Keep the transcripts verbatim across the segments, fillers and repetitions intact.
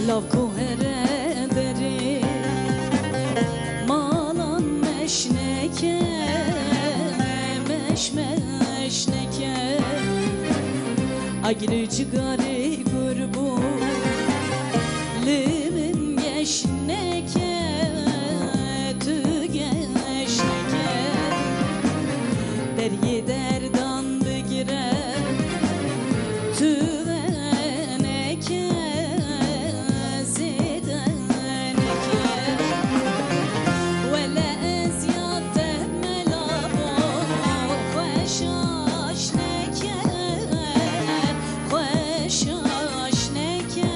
Lav ku here derê, malan meş neke, meş meş neke. Agir cigarê gur bû, li min geş neke, tu geş neke. Deriyê derdan bigire, tu veneke, zêde neke. Wele ez ya te mela bû, xwe şaş neke, xwe şaş neke,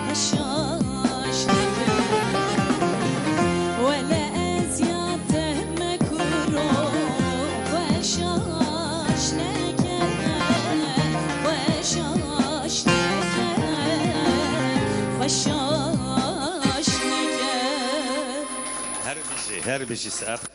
xwe şaş neke. Wele ez ya te me kuro, xwe şaş neke, xwe şaş neke, xwe şaş neke. Her bijî, her bijî Seqet.